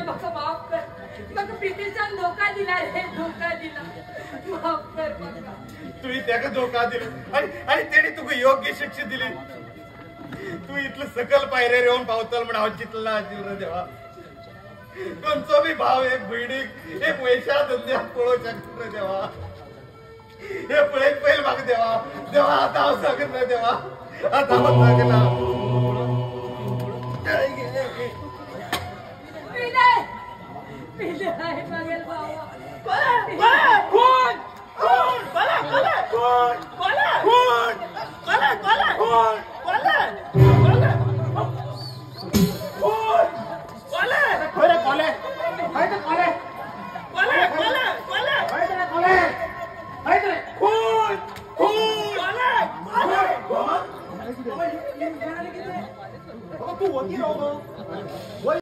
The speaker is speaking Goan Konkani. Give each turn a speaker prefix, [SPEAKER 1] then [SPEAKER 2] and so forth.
[SPEAKER 1] म्हाका माफ कर, म्हाका प्रितेशान धोका दिला रे, धोका दिला, माफ कर म्हाका.
[SPEAKER 2] तुवें ताका धोका दिलो आनी आनी तेणी तुका योग्य शिक्षा दिली. तूं इतलो सकल पायरेर येवन पावतलो म्हण हांव चिंतला आशिल्लो रे देवा. खंयचो बी भाव एक भयणीक एक वैशा धंद्याक पळोवंक शकता रे देवा. हे पळयत पयलीं म्हाका देवा, देवा आतां हांव जगना देवा, आतां हांव जगना.
[SPEAKER 1] विनय, विनय मागेल भावा.
[SPEAKER 2] खून खून खून खून खून खून.